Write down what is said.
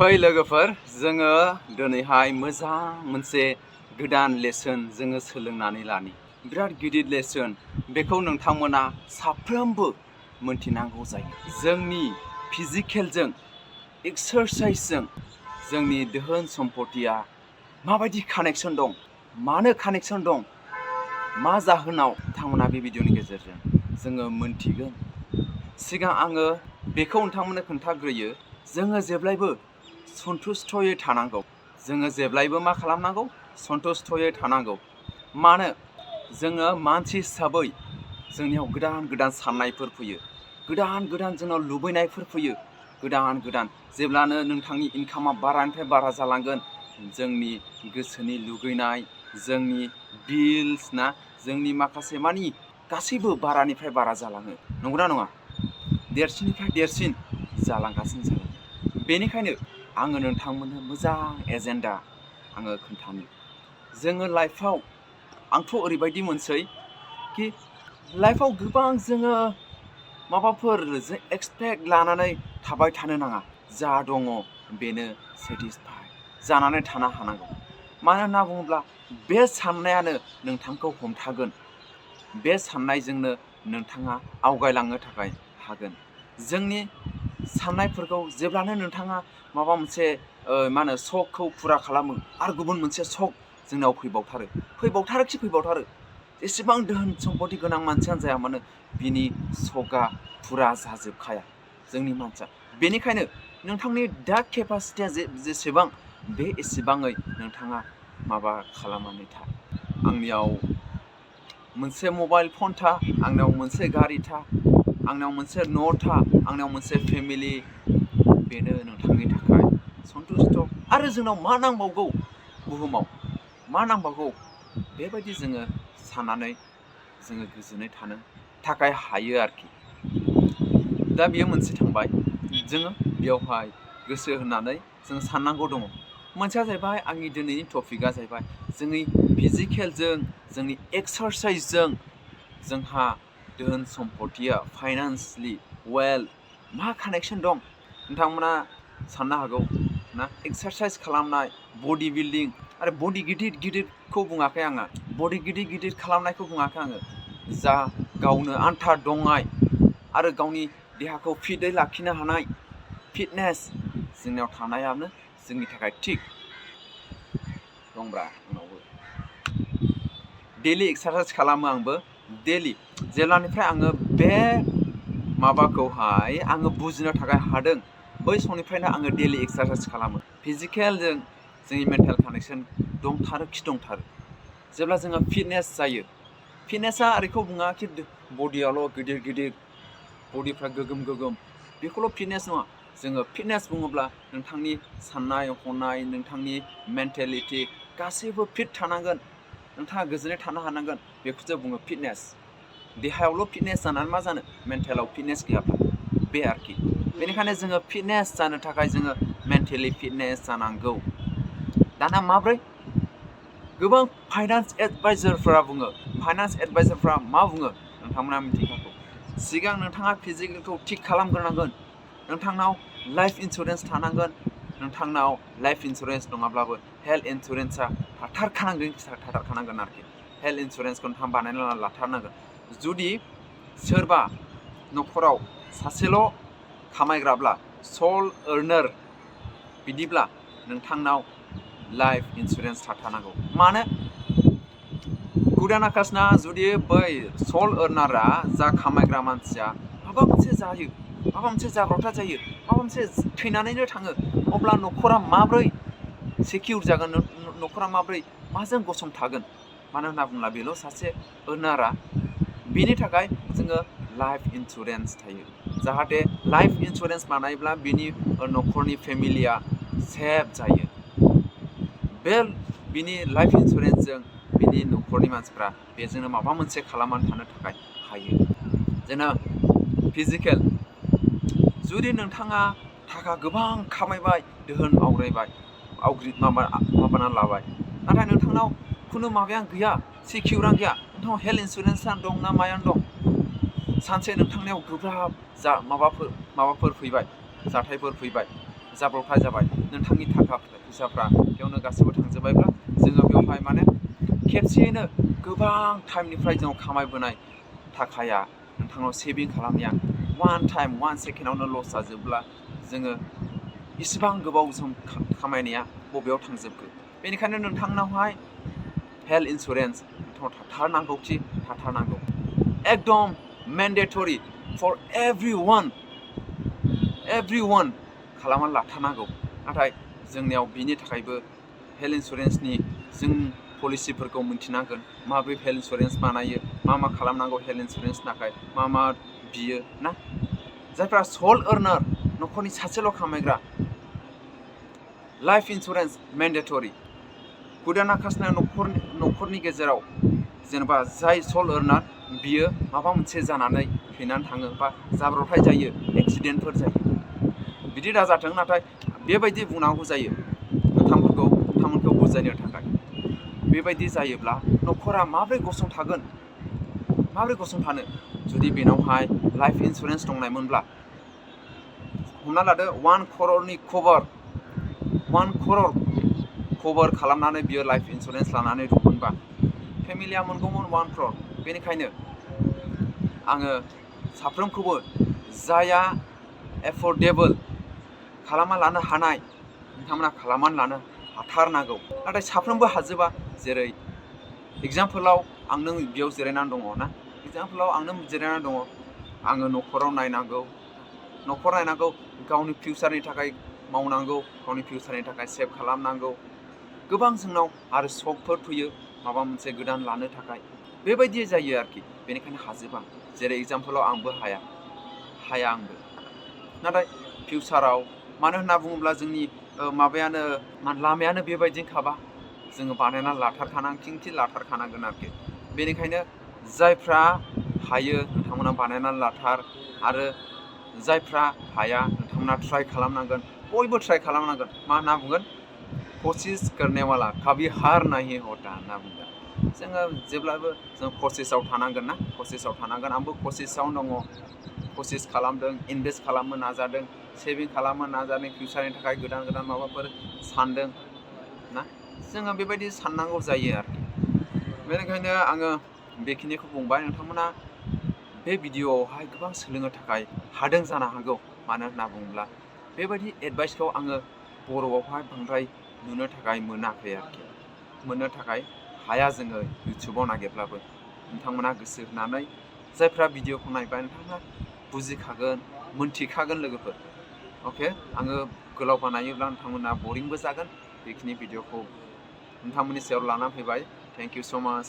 फै लोगोफोर जोङो दिनैहाय मोजां मोनसे गोदान लेसन जोङो सोलोंनानै लानि बिराद गिदिर लेसन बेखौ नोंथांमोना साफ्रोमबो मोनथिनांगौ जायो। जोंनि फिजिकेलजों एक्सारसाइसजों जोंनि धोन सम्पथिया माबायदि कानेक्सन दं, मानो कानेक्सन दं, मा जाहोनाव नोंथांमोना बे भिडिअनि गेजेरजों जोङो मोनथिगोन। सिगां आङो बेखौ नोंथांमोननो खोन्थाग्रोयो, जोङो जेब्लायबो सन्तुष्टयै थानांगौ। जोङो जेब्लायबो मा खालामनांगौ? सन्तुष्टयै थानांगौ। मानो? जोङो मानसि हिसाबै जोंनियाव गोदान गोदान साननायफोर फैयो, गोदान गोदान जोंनाव लुबैनायफोर फैयो, गोदान गोदान जेब्लानो नोंथांनि इनकामा बारानिफ्राय बारा जालांगोन, जोंनि गोसोनि लुगैनाय, जोंनि बिल्स ना, जोंनि माखासे मानि गासैबो बारानिफ्राय बारा जालाङो, नंगौना नङा? देरसिननिफ्राय देरसिन जालांगासिनो जालाङो। बेनिखायनो आङो नोंथांमोननो मोजां एजेन्डा आङो खोन्थानो। जोङो लाइफआव आंथ' ओरैबायदि मोनसै कि लाइफआव गोबां जोङो माबाफोर एक्सपेक्ट लानानै थाबाय थानो नाङा। जा दङ बेनो सेटिसफाइ जानानै थानो हानांगौ। मानो होनना बुङोब्ला बे साननायानो नोंथांखौ हमथागोन। बे साननायजोंनो नोंथाङा आवगायलांनो थाखाय हागोन। जोंनि साननायफोरखौ जेब्लानो नोंथाङा माबा मोनसे मा होनो सकखौ फुरा खालामो आरो गुबुन मोनसे सक जोंनाव फैबावथारो। एसेबां धोन सम्पथि गोनां मानसियानो जाया मानो, बिनि सकआ फुरा जाजोबखाया जोंनि मानसिया। बेनिखायनो नोंथांनि दा केपासिटिया जेसेबां बे एसेबाङै नोंथाङा माबा खालामनानै था। आंनियाव मोनसे मबाइल फन था, आंनाव मोनसे गारि था, आंनाव मोनसे न' था, आंनाव मोनसे फेमिलि, बेनो नोंथांनि थाखाय सन्तुष्ट'। आरो जोंनाव मा नांबावगौ, बुहुमाव मा नांबावगौ, बेबायदि जोङो साननानै जोङो गोजोनै थानो थाखाय हायो आरोखि। दा बेयो मोनसे थांबाय, जोङो बेयावहाय गोसो होनानै जों साननांगौ दङ। मोनसेया जाहैबाय आंनि दिनैनि टपिकआ जाहैबाय जोंनि फिजिकेलजों, जोंनि एक्सारसाइसजों जोंहा धोन सम्पथिया फाइनान्सियेलि वेल्थ मा कानेक्सन दं। नोंथांमोना साननो हागौ ना, एक्सारसाइस खालामनाय, बडि बिल्डिं, आरो बडि गिदिर गिदिरखौ बुङाखै आङो, बडि गिदिर गिदिर खालामनायखौ बुङाखै आङो। जा गावनो आन्था दंनाय आरो गावनि देहाखौ फिटै लाखिनो हानाय फिटनेस जोंनियाव थानायानो जोंनि थाखाय थिग दंब्रा। आंनावबो डेलि एक्सारसाइस खालामो आंबो डेलि। जेब्लानिफ्राय आङो बे माबाखौहाय आङो बुजिनो थाखाय हादों, बै समनिफ्रायनो आङो डेलि एक्सारसाइस खालामो। फिजिकेलजों जोंनि मेन्टेल कानेक्सन दंथारो खि दंथारो। जेब्ला जोङो फिटनेस जायो, फिटनेसा ओरैखौ बुङा कि बडियाल' गिदिर गिदिर, बडिफ्रा गोगोम गोगोम, बेखौल' फिटनेस नङा। जोङो फिटनेस बुङोब्ला नोंथांनि साननाय हनाय, नोंथांनि मेन्टेलिटि गासैबो फिट थानांगोन। नोंथाङा गोजोनै थानो हानांगोन, बेखौसो बुङो फिटनेस। देहायावल' फिटनेस जानानै मा जानो, मेन्टेलाव फिटनेस गैयाब्ला, बे आरोखि। बेनिखायनो जोङो फिटनेस जानो थाखाय जोङो मेन्टेलि फिटनेस जानांगौ। दाना माब्रै? गोबां फाइनान्स एडभाइजारफ्रा बुङो, मा बुङो नोंथांमोना मिथिखागौ। सिगां नोंथाङा फिजिकेलखौ थिग खालामग्रोनांगोन। नोंथांनाव लाइफ इन्सुरेन्स थानांगोन। नोंथांनाव लाइफ इन्सुरेन्स नङाब्लाबो हेल्थ इन्सुरेन्सआ थाथारखानांगोन आरोखि। हेल्थ इन्सुरेन्सखौ नोंथाङा बानायना लाथारनांगोन। जुदि सोरबा न'खराव सासेल' खामायग्राब्ला, स'ल आर्नार, बिदिब्ला नोंथांनाव लाइफ इन्सुरेन्स थाथारनांगौ। मानो? गुदान आकाशना जुदि बै स'ल आर्नारा, जा खामायग्रा मानसिया माबा मोनसे जायो, माबा मोनसे जाब्रबथाय जायो, माबा मोनसे थैनानैनो थाङो, अब्ला न'खरा माब्रै सिकिउर जागोन? न'खरा माब्रै माजों गसंथागोन? मानो होनना बुङोब्ला बेल' सासे आर्नारा। बेनि थाखाय जोङो लाइफ इन्सुरेन्स थायो, जाहाथे लाइफ इन्सुरेन्स बानायोब्ला बिनि न'खरनि फेमिलिया सेफ जायो। बिनि लाइफ इन्सुरेन्सजों बिनि न'खरनि मानसिफ्रा बेजोंनो माबा मोनसे खालामनानै थानो थाखाय हायो। जोंना फिजिकेल, जुदि नोंथाङा थाखा गोबां खामायबाय, दोहोन माबाना लाबाय, नाथाय नोंथांनाव खुनु माबायानो गैया, सिकिउरानो गैया, नोंथांनाव हेल्थ इन्सुरेन्सआनो दं ना मायानो दं, सानसे नोंथांनियाव गोब्राब माबाफोर फैबाय, जाथायफोर फैबाय, जाब्रबथाय जाबाय नोंथांनि थाखा फैसाफ्रा बेयावनो गासैबो थांजोब्बायब्ला जोङो बेवहाय माने खेबसेयैनो गोबां टाइमनिफ्राय जों खामायबोनाय थाखाया नोंथांनाव सेभिं खालामनाया वान सेकेन्डआवनो लस जाजोबब्ला जोङो इसिबां गोबाव सम खामायनाया बबेयाव थांजोबखो। बेनिखायनो नोंथांनावहाय हेल्थ इन्सुरेन्स नोंथांनाव थाथारनांगौ एकदम मेन्डेटरि फर एभ्रिवान खालामनानै लाथारनांगौ। नाथाय जोंनियाव बिनि थाखायबो हेल्थ इन्सुरेन्सनि जों पलिसिफोरखौ मिथिनांगोन माबोरै हेल्थ इन्सुरेन्स बानायो मा खालामनांगौ हेल्थ इन्सुरेन्सनि थाखाय मा बियो ना। जायफ्रा सल अर्नार न'खरनि सासेल' खामायग्रा लाइफ इन्सुरेन्स मेन्डेटरि खुदाना खासना न'खरनि गेजेराव जेनेबा जाय सल अर्नार बियो माबा मोनसे जानानै थैनानै थाङो बा जाब्रबथाय जायो एक्सिडेन्टफोर जायो बिदि दाजाथों नाथाय बेबायदि बुंनांगौ जायो नोंथांमोनखौ बुजायनो थाखाय। बेबायदि जायोब्ला न'खरा माबोरै गसंथानो जुदि बेनावहाय लाइफ इन्सुरेन्स दंनायमोनब्ला हमना लादो 1 crore कभार खालामनानै बियो लाइफ इन्सुरेन्स लानानै दंमोनबा फेमिलिया मोनगौमोन 1 crore। बेनिखायनो आङो साफ्रोमखौबो जायहा एफर्डेबोल खालामना लानो हानाय नोंथांमोना खालामनानै लानो हाथारनांगौ। नाथाय साफ्रोमबो हाजोबा। जेरै एगजामपोलाव आं नों बेयाव जिरायनानै दङ ना आङो न'खराव नायनांगौ गावनि फिउचारनि थाखाय मावनांगौ गावनि फिउचारनि थाखाय सेभ खालामनांगौ गोबां जोंनाव आरो सकफोर फैयो माबा मोनसे गोदान लानो थाखाय बेबायदि जायो आरोखि। बेनिखायनो हाजोबा। जेरै एगजामपोलाव आंबो हाया आंबो। नाथाय फिउचाराव मानो होनना बुङोब्ला जोंनि लामायानो बेबायदिनोखाबा जोङो बानायनानै लाथारखानांगोन आरोखि। बेनिखायनो जायफ्रा हायो नोंथांमोना बानायनानै लाथार आरो जायफ्रा हाया नोंथांमोना ट्राइ खालामनांगोन बयबो ट्राइ खालामनांगोन। मा होनना बुंगोन कशिश करने वाला कभी हार नहीं होता होनना बुंगोन। जोङो जेब्लाबो जों कशिशआव थानांगोन आंबो कशिशआवनो दङ कशिश खालामदों इनभेस्ट खालामनो नाजादों सेभिं खालामनो नाजादों फिउचारनि थाखाय गोदान माबाफोर सानदों ना। जोङो बेबायदि साननांगौ जायो आरोखि। बेनिखायनो आङो बेखिनिखौ बुंबाय। नोंथांमोना बे भिडिअ'आवहाय गोबां सोलोंनो थाखाय हादों जानो हागौ। मानो होनना बुङोब्ला बेबायदि एडभाइसखौ आङो बर'आवहाय बांद्राय नुनो थाखाय मोनाखै आरोखि। मोननो थाखाय हाया जोङो इउटुबाव नागिरब्लाबो। नोंथांमोना गोसो होनानै जायफ्रा भिडिअ'खौ नायबाय नोंथांमोना बुजिखागोन मोनथिखागोन लोगोफोर। अके आङो गोलाव बानायोब्ला नोंथांमोना बरिंबो जागोन। बेखिनि भिडिअ'खौ नोंथांमोननि सायाव लानानै फैबाय। थेंक इउ स' माच।